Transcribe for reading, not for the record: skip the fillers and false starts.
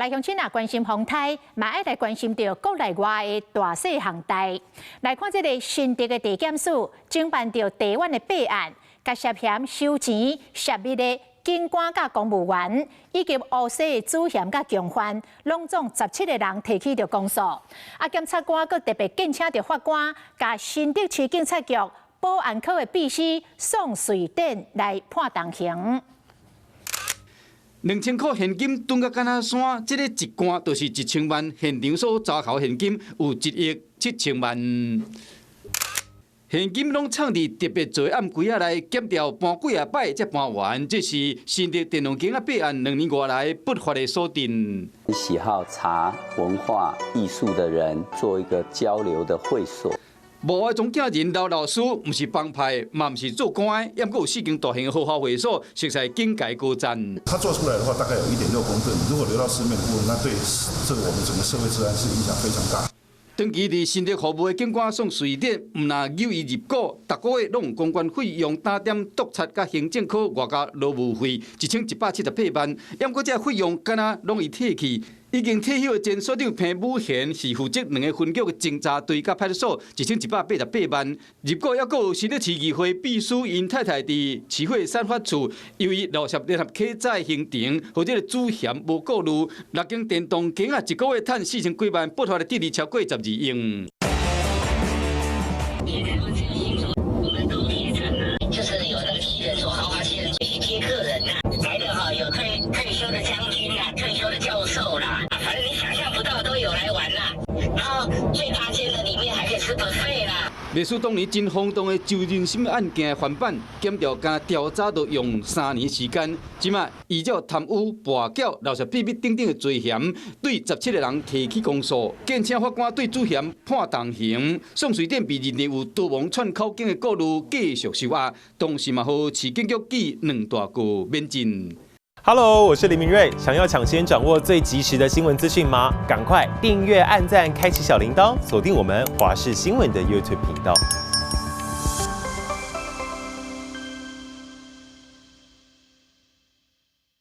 來鄉親啊，關心風颱，嘛愛來關心著國內外的大細項代。來看這个新竹的地檢署偵辦著地彎的弊案，共涉嫌收錢泄密的警官佮公務員，以及烏西的主嫌佮共犯，攏總17個人提起著公訴。啊，檢察官閣特別建請著法官，共新竹市警察局保安科的秘書宋瑞典來判重刑。2000箍現金重甲敢若山，這个一罐就是1000萬。現場所查扣現金有1億7000萬，現金攏藏佇特別做暗櫃仔內，檢調搬幾仔擺才搬完。這是新竹電動機仔弊案2年外來不法的所定。喜好茶文化藝術的人做一個交流的會所。幕後中間人劉老師，毋是幫派，嘛毋是做官的，毋過有四間大型豪華會所，實在境界高讚。他做出來的話，大概有1.6公噸，如果流到市面的部分，那對這個我們整個社會治安是影響非常大。長期佇新竹服務的警官宋瑞典，毋但誘伊入股，逐個月攏用公關費用打點督察佮行政科外加勞務費1178萬，毋過這費用敢若攏伊提去。已經退休的前所長彭武賢是負責兩个分局的偵查隊佮派出所，1188萬。入股猶閣有新竹市議會秘書𪜶太太佇市會散發處，由於漏涉聯合起債行程，予這个主嫌無顧慮，六間電動機仔一个月趁4000幾萬，不法的得利超過12億。我們高鐵站啊，就是有那個七人座豪華七人座去接客人呐，來的哈有退休的將軍啦，退休的教授啦，反正你想象不到都有來玩啦。然後最大間的裡面還可以吃 buffet 啦。歷史當年真轟動的周仁心案件翻版，檢調敢調查都用3年時間，這馬依照貪污、跋筊、漏泄秘密等等的罪嫌，對17個人提起公訴，建請法官對主嫌判重刑。宋瑞典被認定有逃亡串口供的顧慮，繼續收押，同時嘛，予市警局記兩大過免進。 Hello，我是林明瑞，想要搶先掌握最及時的新聞資訊嗎？趕快訂閱、按讚、開啟小鈴鐺，鎖定我們華視新聞的 YouTube 頻道。